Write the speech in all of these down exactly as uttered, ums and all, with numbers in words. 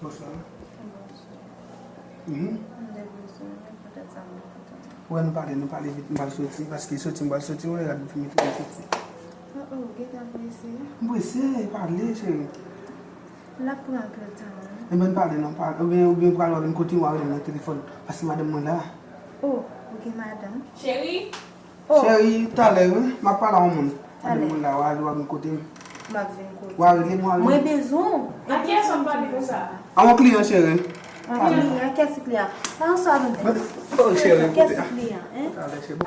Bonswa. Bonswa. Mhm. M te bezwen w, poutèt sa m te kontan. Wè, nou pale, nou pale vit, m pral soti, paske soti, m pral soti, wè, rad m fini tou, m soti. Oh, oh, gentan prese. M prese, pale, cheri. L ap pran anpil tan, wi. Ebyen, n pale non, pale. Oubyen, oubyen ou pral wè vin kote m, w a rele m nan telefòn. Paske madanm mwen la. Oh, ou gen madanm? Cheri! Oh. Cheri, talè, wi. M ap pale a yon moun. Talè. Madanm mwen la, w a, w a vin kote m. M ap vin kote w. W a rele m, w a rele m. Mwen bezwen w. A kiyès w ap pale konsa? A yon kliyan, cheri. Yon kliyan, kiyès kliyan? Bonswa, madanm. Oh, cheri, kote a? Kiyès kliyan, en? Talè, cheri.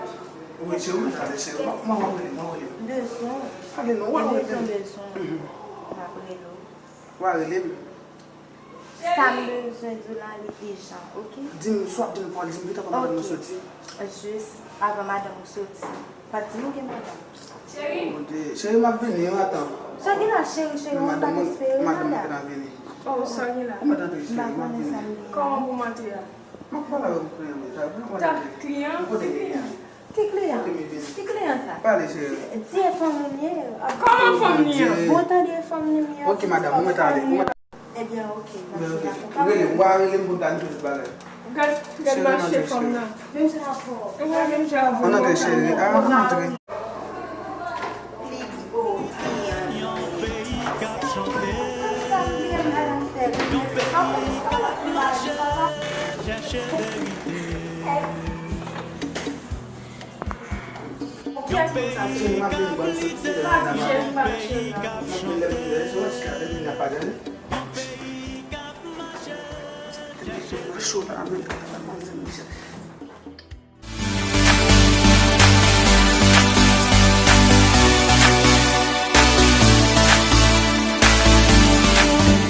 Wi, cheri, talè, cheri. M ap, m ap rele, m ap rele. Bezwen w. Talè non, w a rele m. Bezwen, bezwen. Mhm. M ap rele w. W a rele m. Sa m bezwen di w la, li ijan, oke? Di m, swa di m pou al, di m gentan pou madanm mwen soti. Jis avan madanm ou soti. Pa di m ou gen madanm. Cheri. Mon Dieu, cheri, m ap vini, wi, atan. Sa gen la, cheri, cheri, ou pa espere, madanm mwen gentan vini. Oh, sa gen la. Ou mèt antre, cheri, m ap vini. Kòman pou m antre a? M ap pale avè w pou kliyan mwen, ta, m ap antre. Kliyan? M kote kliyan? Ki kliyan? Ki kliyan sa? Pale, cheri. Di e fanm li ye. Kòman fanm li ye? Bon, tande e fanm li ye. Oke, madanm, ou mèt ale. Ebyen, oke, m ap vin avè w. Rele m, w a rele m pou n ta di tout bagay. Gad, gad mache fanm nan. Menm jan avè w. Wi, menm jan avè w. Ann antre, cheri. A, ann antre. Yon peyi k ap chanje, yon peyi k ap chanje.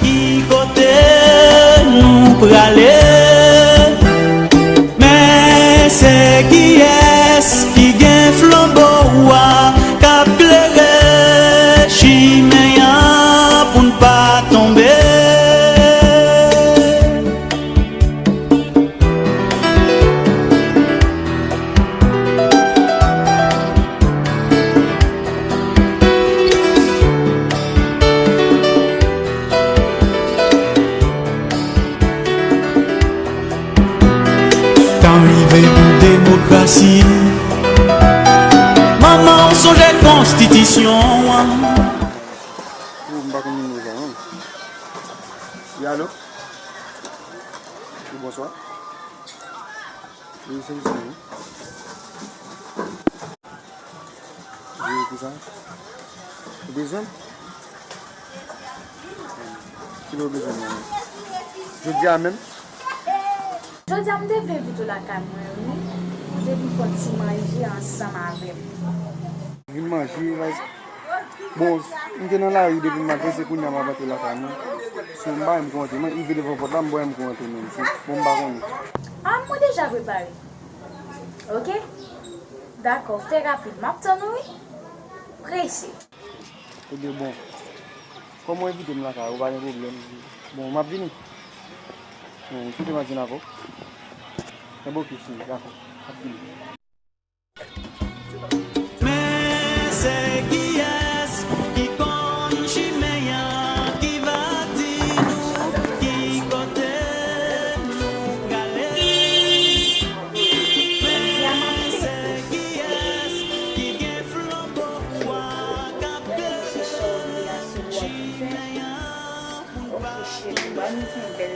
Ki kote nou prale? Men se kiyès ki gen flanbo a k ap klere chimen an pou n pa tonbe? Tan rive pou demokrasi. Manman, w sonje konstitisyon an. Oh, m pa konn nimewo sa, non. Wi, alo? Wi, bonswa. Wi, se misye menm. Wi, kisa? Ou bezwen m? Kilè ou bezwen mwen menm? Jodi a menm? Jodi a, m te vle envite w lakay mwen, wi. Pou te vin fè yon ti manje ansanm avè m. Vin manje, guys. Bon, m te nan lari depi maten, se kounye a m ap antre lakay mwen. So, m pa menm kou antre. Mwen rive devan pòt la, m pa menm kou antre menm. So, bon, m pa konnen. Ah, mwen deja prepare. Oke? Dakò, fè rapid. M ap tann ou, wi. Prese. Ebyen, bon. Kòm ou envite m lakay ou, pa gen pwoblèm. Bon, m ap vini. Bon, kite m al di n avè w. Enben, oke, cheri, dakò. M ap vini. Men se kiyès ki konn chimen an ki va di nou ki kote nou prale? Men se kiyès ki gen flanbo a k ap klere chimen an pou n pa tonbe?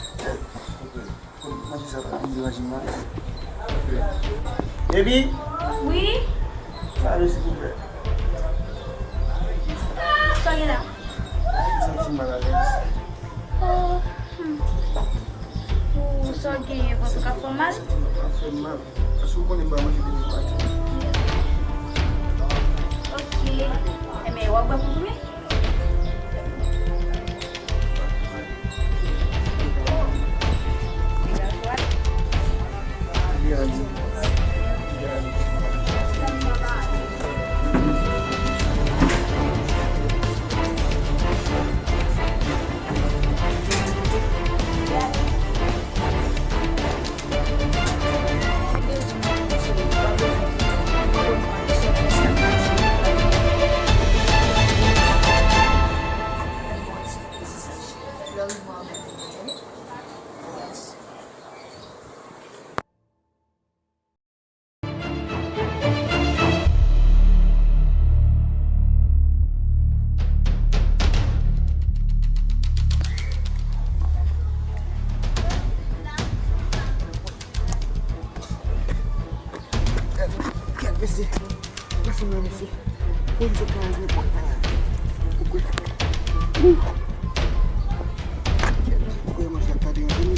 Manje sa pa vin deranje m la. Baby! Wi? Pale, silvouplè. Sa w gen la? M santi m malalèz. Oh, hmm. Ou sa w genyen, vant ou ka fè w mal? Vant mwen ap fè m mal. Paske w konnen m pa manje depi maten. Ok. Enben, w ap bwè konprime? Gad mesye. Gad mesye. Pou m sot nan pòt la. Ou kwè? Ou kwè manje ak kade yon teni?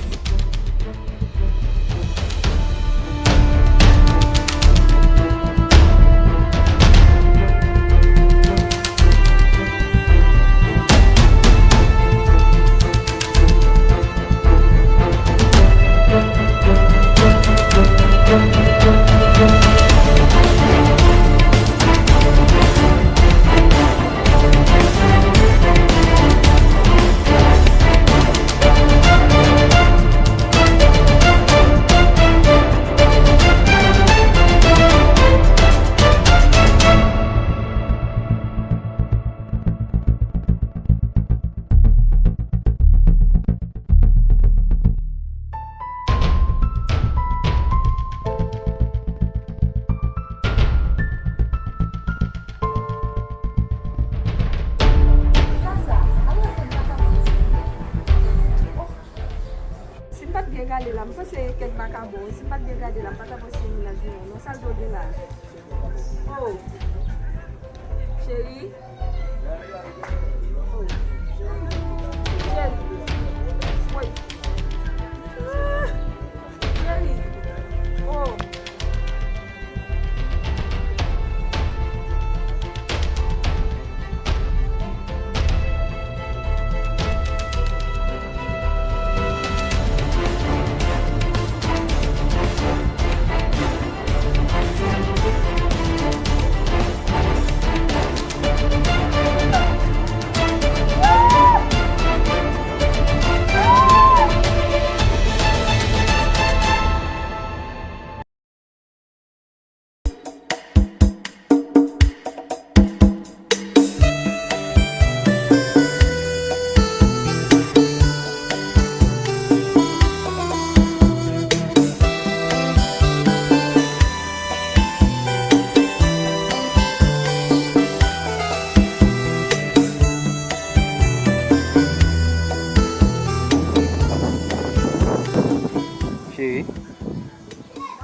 Si m pa t byen gade la, m panse kèk vakabon wi. Si m pa t byen gade la, m pa t ap wè si se mennaj li non. Non, sa l dwe gen la. Oh. Cheri. Oh. Cheri. Cheri. Woy. Ah. Cheri. Oh.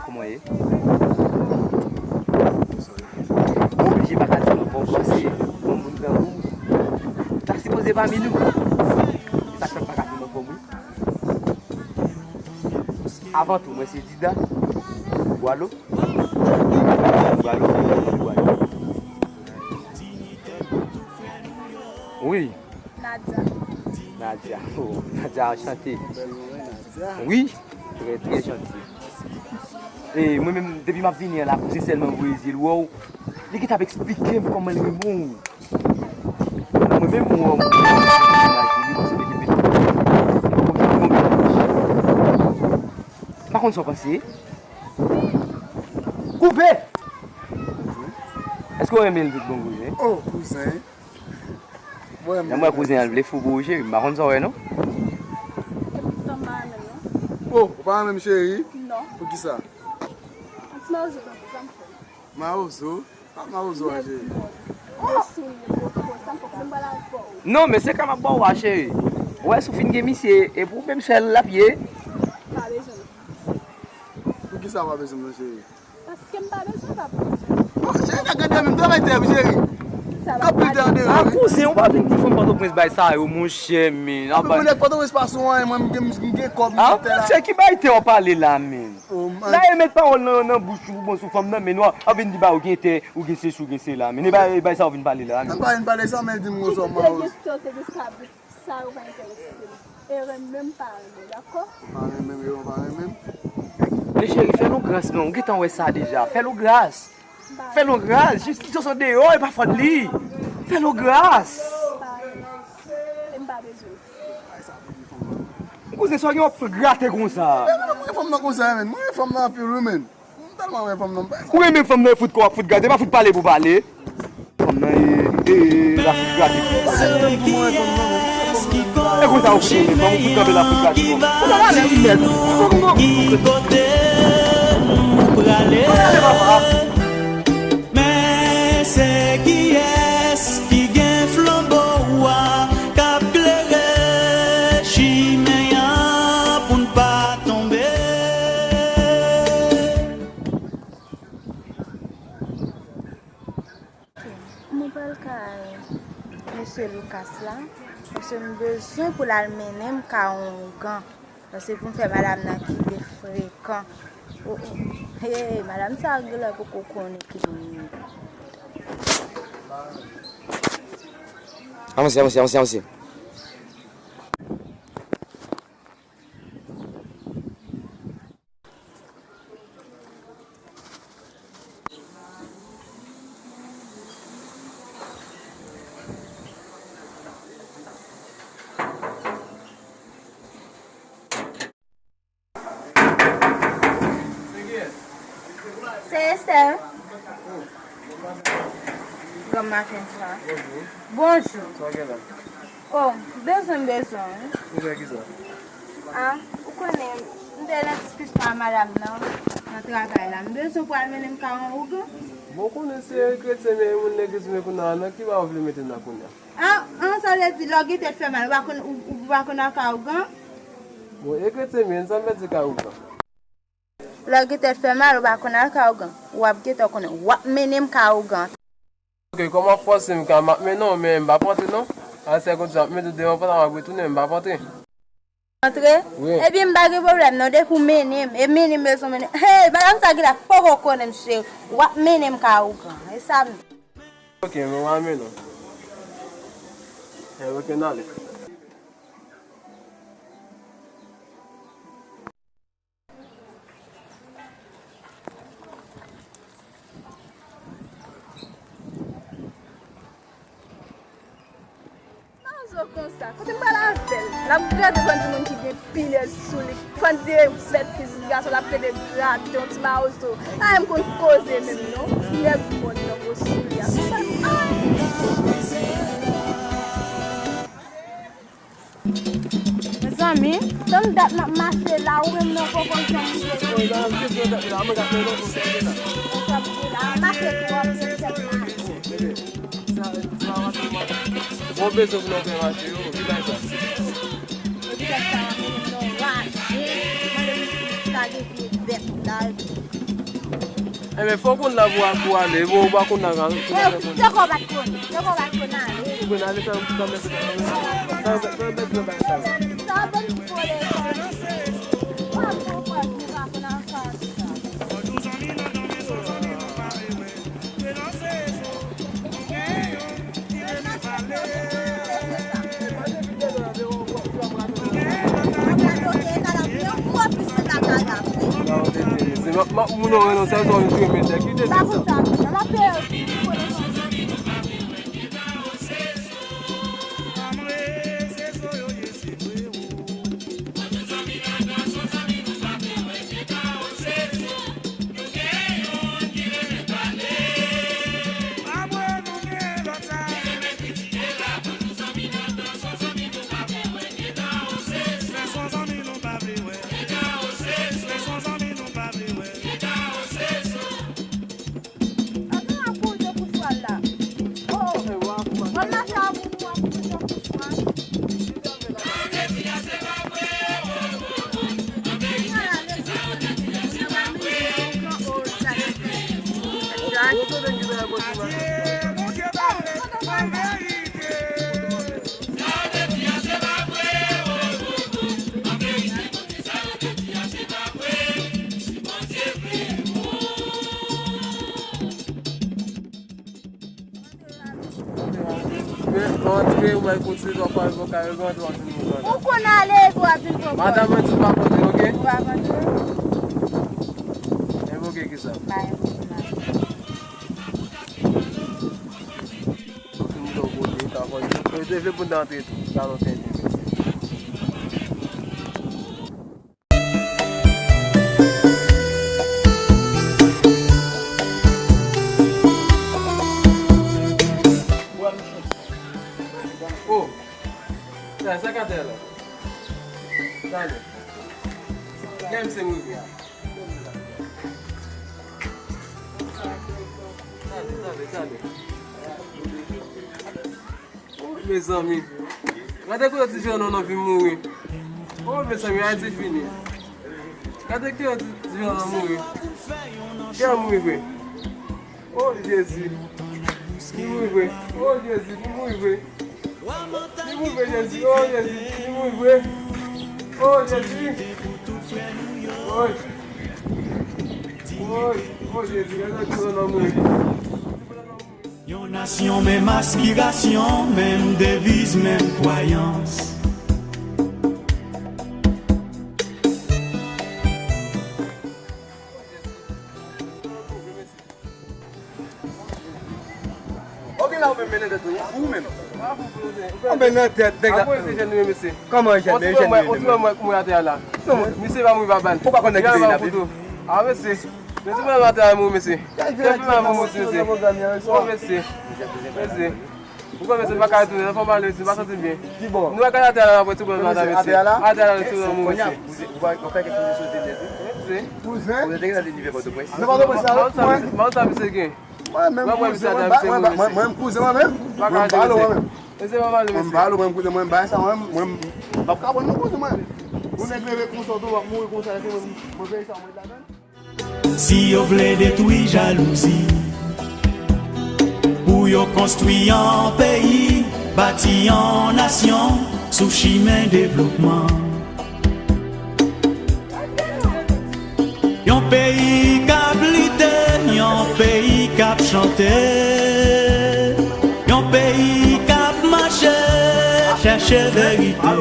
Kòman w ye? Ou oblije pa ka di m anfòm paske yon moun grangou ta sipoze pami nou. E sa k fè m pa ka di m anfòm wi. Avan tou, mwen se Dida. Gwalo. Gwalo. Gwalo. Wi. Nadia. Nadia. Oh, Nadia, anchante. Wi, trè, trè janti. E mwen menm, depi m ap vini an la, kouzen sèlman voye zye l wè w. Li gentan ap eksplike m kòman l renmen w. Mwen menm, mwen, mwen, m pa konn sa w panse. Koupe! Èske w renmen l tout bon, kouzen? Oh, kouzen. Mwen, mwen, kouzen an vle fou pou ou, cheri. M pa konn sa w wè, non. Epi tan m pa renmen l, non. Oh, ou pa renmen m, cheri? Non. Poukisa? Yon ti mawozo tankou sa m fè. Mawozo? Pa mawozo a, cheri. Nèg mòn. Gwo soulye, gwo po, sa m fè, m pral avè w. Non, men se ka m ap ba w a, cheri. Ou wè, si w fin gen misye, e pou ou menm sèl l ap ye. Pa bezwen l. Poukisa w pa bezwen m nan, cheri? Paske m pa bezwen, pa pou bezwen. Bon, cheri, ta gade menm, travay tè, wi, cheri. Sa va. Kòb pil tè an deyo, wi. A, kouzen, ou pa vin di fanm Pòtoprens bay sa yo, monchè, men. Anpil moun nèg Pòtoprens pa sou anyen, mwen, m gen, m gen kòb, m gen tè la. A, monchè, ki bay tè w pale la, men? Oh, man. La, e met pawòl nan, nan bouch ou, bon, sou fanm nan, men nou, w ap vin di ba ou gen tè, ou gen sesi, ou gen sela, men. E bay, e bay sa w vin pale la, men. M pa vin pale sa, men di m konsa, mawozo. Ki tè gen tè, w te gen kabrit? Sa yo pa enterese m. E renmen m pa renmen, dakò? Ou pa renmen m, e ou pa renmen m? Men cheri, fè nou gras non, ou gentan wè sa deja. Fè nou gras. Fè nou gras. Jistis yo sot deyò, e pa fòt li. Fè nou gras. M pa renmen. E m pa bezwen. Kouzen, sa w gen w ap grate konsa? Men mwen renmen fanm nan konsa, men. Mwen renmen fanm nan anpil, wi, men. M tèlman renmen fanm nan, m pa. Ou renmen fanm nan e fout kò w ap fout grate, pa fout pale pou pale. Fanm nan e, e, e, la fout grate. E konsa ou fout renmen fanm, ou fout kanpe la fout grate. Ou pa pale wi nèt. Ki kote nou prale? Men se kiyès ki gen flanbo a k ap klere chimen an pou n pa tonbe? Mwen pral kay mesye Lucas la, paske m bezwen pou l al mennen m kay yon ougan. Paske pou m fè madanm nan kite frekan. Oh, oh. Hey, madanm sa genlè poko konnen ki moun li ye. Avanse, avanse, avanse, avanse. Se Esther. Granm maten sa. Bonjou. Bonjou. Sa w gen la? Oh, bezwen m bezwen w wi. Bezwen kisa? Ah, ou konnen, m te nan diskisyon ak madanm nan, nan travay la. M bezwen pou al mennen m kay yon ougan. Bon, ou konnen se kretyen, men moun legliz, men kounye a, nan ki ba ou vle mete m nan kounye a? Ah, ah, sa vle di, lè w gen tèt fè mal, ou pa konn, ou, ou pa konn al kay ougan? Bon, e kretyen m ye, sa m vle di kay ougan? Lè w gen tèt fè mal, ou pa konn al kay ougan. W ap gentan konnen. W ap mennen m kay ougan. Ok, kòman w ap fòse m kay, m ap mennen w, men m p ap antre non. Aswè konsa, m ap mete w devan pòt la, m ap retounen, m p ap antre. Antre? Wi. Ebyen, m pa gen pwoblèm non, depi w mennen m, e mennen m bezwen mennen. Hey, madanm sa genlè poko konnen m, cheri. W ap mennen m kay ougan. E sa m di. Ok, men w ap mennen w. Eh, ok, n ale. Mazo konsa, kote m pral avè l? L ap grate fò n di moun ki gen pilèz sou li, fò n di e bèt ki sou gason, l ap plede grate yon ti mazo. A, m konn koze menm non. Nèg mòn nan gwo soulye a. Ah! Mezanmi, tann dat m ap mache la, ou menm nan poko janm rive. Sa m di la, mache twòp, se tèt mache. Bon, bezwen pou nou fè mache yo, ki bagay sa? Epi tèt sa, mwen menm nan raje, mande m si ta gen Vye bèt la. Enben, fò w konn la pou, pou ale, bon, ou pa konn la, pou ale. Tèkò pa t konnen, tèkò pa t konn ale. Ou konn ale, sa, sa, sa, sa, sa, sa, sa, sa. Sa, bon, pou ale, sa. Ou ap konprann, nou pa konn al fè sa. Ann ap kouri pou swa la. Oh, oh. Ann mache avè nou ap kouri pou swa. Men, antre, ou bay kout sou twa fwa, ou pa ka revanse, w ap vin mouton. Ou konn ale, epi w ap vin pran kòl. Madanm mwen di w pa kontre, oke? Ou pa kontre? Envoke kisa? Pa envoke, pa envoke. Ou fin mouton kote, ou ka fò. Ou te vle pou n te antre tou, talon tenten, mesye. Oh, sa, sa k atè la? Tande. Gade misye mouri a. Tande, tande, tande. Oh, mezanmi. Gade kote ti jènonm nan vin mouri. Oh, mezanmi, Ayiti fini. Gade kote ti, ti jènonm nan mouri. Kè mouri vre. Oh, Jezi. Li mouri vre. Oh, Jezi, li mouri vre. Li mouri vre, Jezi. Oh, Jezi, li mouri vre. Oh, Jezi. Woy. Woy. Oh, Jezi, gade ti jènonm nan mouri. Yon nasyon, menm aspirasyon, menm deviz, menm kwayans. Ok, la ou menm mennen tèt ou, ou fou menm. Ou mennen tèt nèg la. Kòman jèn, men jèn li menm? Ou ti wè mwen atè a la. Non, misye pa mouri pa bal. Ou pa konn nèg ki peye n ap viv? A, mesye. Mesye, mwen atè a mouri, mesye. Tèt mwen mouri, mesye. O, mesye. Mesye. Ou konn, mesye, m pa ka retounen, fò m ale, mesye, m pa santi m byen. Ki bò? Nou wè kay atè a la, apre ti pwoblèm la, mesye. Atè a la? Atè a la, nou ti pwoblèm, mesye. Ou pa, ou pa fè kèk pozisyon tèt ou. Mesye. Kouzen? Kouzen te gen nan linivè Pòtoprens. Nan Pòtoprens la, mwen. Mwen sa misye gen. Mwen menm kouzen, mwen, mwen, mwen, mwen kouzen mwen menm. Mwen pa ale mwen menm. Mesye, mwen pa ale, mesye. Mwen pa ale, mwen kouzen mwen, bay sa mwen, mwen, m p ap ka pran non kouzen mwen. Yon nèg leve konsa, tou w ap mouri konsa, epi mwen, mwen veye sa, mwen ladann. Si yo vle detwi jalouzi, pou yo konstwi yon peyi, bati yon nasyon sou chimen devlopman. Yon peyi k ap lite, yon peyi k ap chante, yon peyi k ap mache, chèche verite.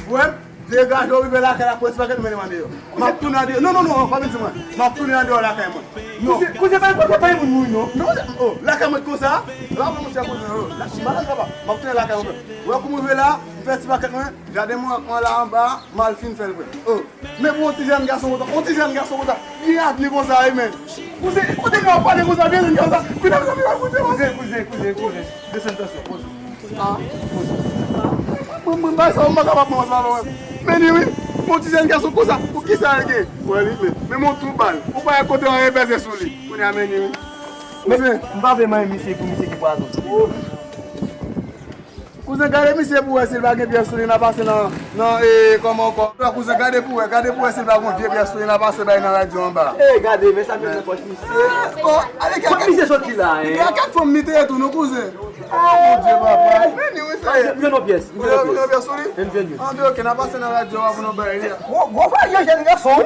Frè m, degaje w rive lakay la, pran ti pakèt mwen, mennen m andeyò. M ap tounen andeyò. Non, non, non, pa vin di mwen. M ap tounen andeyò lakay mwen. Non. Kouzen, kouzen pa, kouzen pa yon moun mouri, non. Non, kouzen, oh, lakay mwen konsa. La, mwen, monchè, kouzen, oh. La, m malad, papa. M ap tounen lakay mwen. Ou wè kou m rive la, m fè ti pakèt mwen. Jaden mwen an la anba, m al fin fè l vre. Oh, men pou yon ti jèn gason konsa, yon ti jèn gason konsa, gen avni konsa, wi, men. Kouzen, kote nou ap pale konsa, vye jèn gason sa? Kounye a, mezanmi, pa koute, kouzen, kouzen, kouzen, kouzen. Desann tansyon, poze. Ah, poze. Mwen, mwen, mwen, bay sa, mwen pa kapab, mwen, sa, mwen. Men li, wi, yon ti jèn gason konsa, pou kisa l gen? Wè li, men, men mon tou bal. Ou pa wè kote an envèse sou li. Kounye a, men li, wi. Mesye, m pa vle manyen misye pou misye ki pwazon. Kouzen, gade misye pou wè si l pa gen pyès sou li, n a pase nan, nan, e, kòman ankò? Kouzen, gade pou wè, gade pou wè si l pa gen vye pyès sou li, n a pase bay nan radyo anba. E, gade, men sa m gen nan pòch misye. O, ale kaka. Kot misye soti la, en? Kaka fanm li te ye tou, non, kouzen. O, Bondye, papa. Men ni wi, sa ye. M jwenn yon pyès, m jwenn yon pyès. Ou jwenn yon pyès sou li? M jwenn, wi. Anben, oke, n a pase nan radyo a pou nou bay li. Gwo, gwo vwayan jèn gason, wi.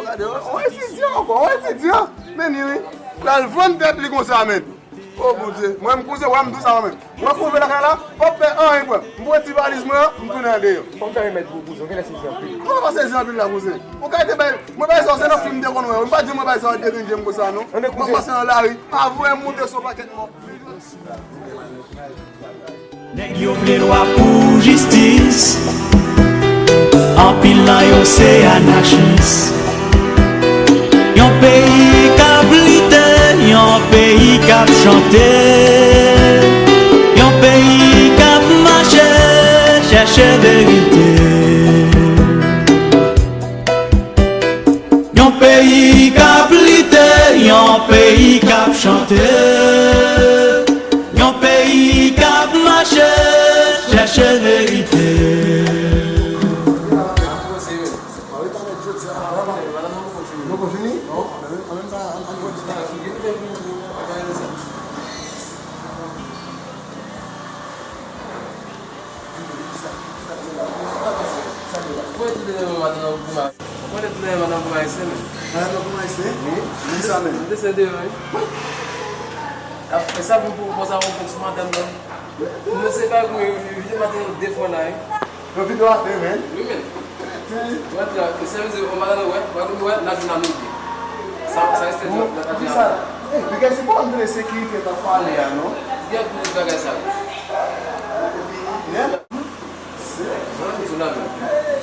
Gade, on etidyan ankò, on etidyan. Men ni wi. L al vann tèt li konsa, men. O Bondye, mwen menm kouzen, wè m di w sa mwen menm. Wè kouzen lakay la, p ap fè anyen frè m. M pran ti valiz mwen an, m tounen andeyò. Kòm sa remèt pou kouzen, ou genlè sezi anpil. Kòman pa sezi anpil la kouzen? Ou ka te bay, mwen bay sa se nan fim m te konn wè. Mwen pa di mwen bay sa depi m konsa non. Mwen pase nan lari, pa voye m moute sou pakèt mò. Nèg yo vle lwa pou jistis, anpil nan yo se anachis. Yon peyi k ap lite, yon peyi k ap chante, yon peyi k ap mache chèche verite. Yon peyi k ap lite, yon peyi k ap chante, yon peyi k ap mache chèche verite. Mwen te tande madan nan goumen ayisyen, men. Madan nan goumen ayisyen? Wi. Ki sa menm? M te sè deyò, wi. Ap fè sa pou, pou, pou sa, pou, pou sou madanm nan. Mwen se pa goumen, wi, wi, maten de fwa la, wi. Yo vide w atè, men. Wi, men. Mwen ap di la, e sèvis yo, madan nan wè, wè, wè, la di nan nou di. Sa, sa reste di la, la di la. Sa, e, bagay se pa yon vre sekirite t ap pale a, non? Gen tout bagay sa. Epi, men, se, mwen, m sou la men.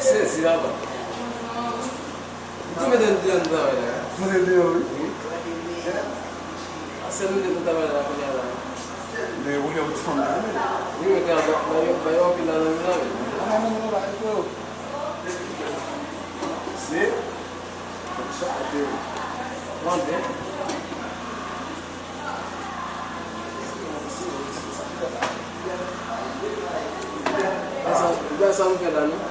Se, se la ba. Ou tou mete m deyò nan travay la. Mete deyò, wi. Wi. A sèl mete m nan travay la, kounye a la. Men ou gen yon ti fanm la, men. Wi, men gen anba, ba yo, ba yo anpil la nan men la, men. Anba men nou la, frè. Se. Sa, se. Mande. Sa, sa m fè la, non?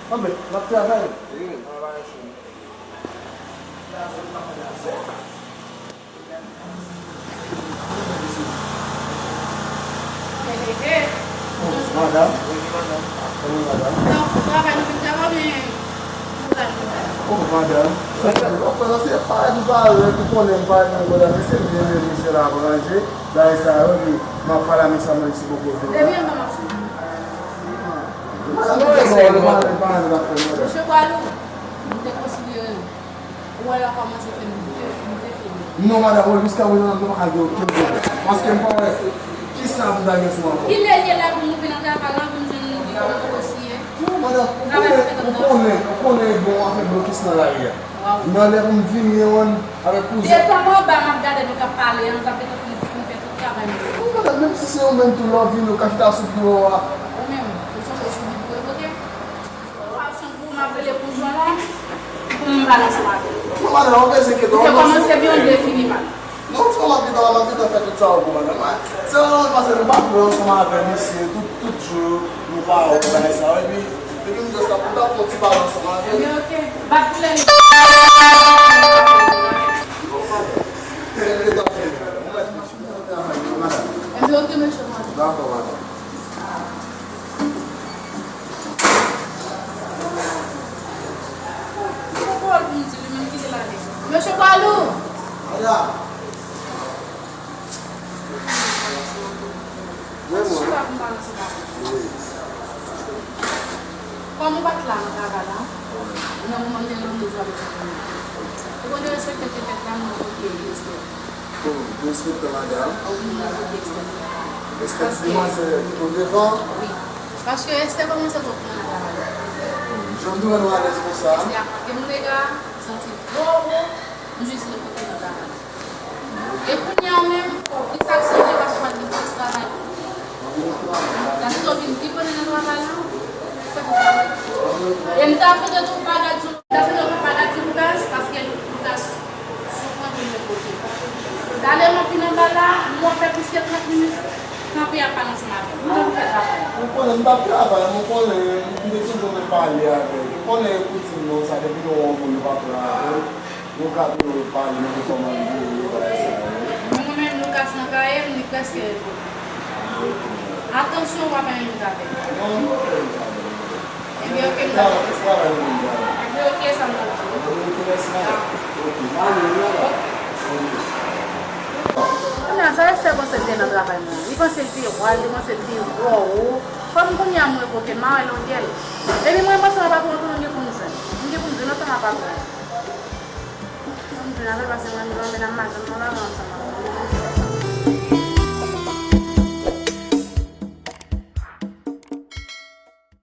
Anben, n ap travay. Madanm? Kòman madanm? Oh, madanm. Sa fè, sa fè, se pa di valè ki konnen m pa di madanm, se byen, men misye la pou ranje. Bagay sa yo, epi m ap pale a mesye a, menm si poko vini. Depi anvan m ap swiv. Misye Boilou, m te konsidere ou wè l ap kòmanse fè m, m te, m te fini. Non, madanm, wè, jiska prezan, nou pa ka gen okenn pwoblèm. Paske m pa wè kisa pou m ta gen sou ankò. Kilè l ye la pou nou vin nan travay la, pou m jwenn li kòm konseye? Non, madanm, ou konnen, ou konnen, ou konnen gen yon afè blokis nan lari a. Nan lè pou m vini an avèk kouzen. Detan m anba, m ap gade nou k ap pale an, nou t ap gentan fin, fin fè tout travay nou. Ou konnen, menm si se ou menm tou, lè w vini, ou ka chita sou biwo a. Ou menm, ou sonje sou biwo, oke? Fason pou m ap rele pou jwenn la, pou m pale ansanm avè w. Non, madanm, ou bezwen enkyete w. Ou te kòmanse byen, ou vle fini mal. Non, se w ap gentan, w ap gentan fè tout sa w pou madanm mwen. Se yon pase nou pa pran ansanm avè misye tout, tout jou, nou pa wè bagay sa yo. Epi, epi m jis ap, m t ap fè yon ti pale ansanm avè l. Ebyen, oke. Bat pou lè li. Epi, l t ap fè. Ou mèt fè ti travay yo, madanm. Ebyen, oke, mesye, madanm. Dakò, madanm. Yon pawòl pou m di li menm, kite l ale. Mesye Boilou! Wi, mwen. Chita pou m pale ansanm avè w. Wi. Kòm ou pa t la nan travay la, nan moman m te nan randevou avèk ou, ou konn derespekte m te fèt la, mwen te respekte. Wi, derespekte madanm. Wi, mwen te respekte. Respè ti demwazèl ki tou devan. Wi. Paske Estè kòmanse twòp nan travay la. Jan m te wè nou alèz konsa. Li ap manke m rega, santi l twò wo, m jis repoze nan travay. E kounye a menm, li sa k chanje paske w pa t gen plis travay. Sa se sa w vin pi konnen nan travay la. Se pou sa. E m ta swete tou pa gad sou, m ta swete tou pa gad sou Lucas, paske Lucas sou pwen pou mwen kote. Talè m ap vin anba la, m wè fè plis ke M t ap travay, mwen konnen, m te toujou vle pale avè l. Ou konnen Poutine non, sa depi nou wè yon moun nou pa pran avè l, nou ka toujou pale, nou gen kòman l voye bagay sa yo. Mwen menm, Lucas nan kay m, li prèske revoke. Atansyon, w ap fè menm jan avè l. Non, nou pa fè menm jan avè l. Ebyen, oke, m dakò. Travay, travay nou menm travay. Ebyen, oke, sa m t ap di w. Ebyen, oke, mèsi, madanm. Oke, m ale, wi, madanm. Oke. Kounye a, sa Esther panse l te nan travay mwen an? Li panse l te wa, li panse l te wòwo. Kòm kounye a m revoke, m a wè lògyèl. Epi mwen panse m ap aprann, konnen m gen pou m jwenn. M gen pou m jwenn, lòt sa m ap aprann. Pou m jwenn avè l, paske mwen menm nan madanm mwen la, mwen ansanm avè l.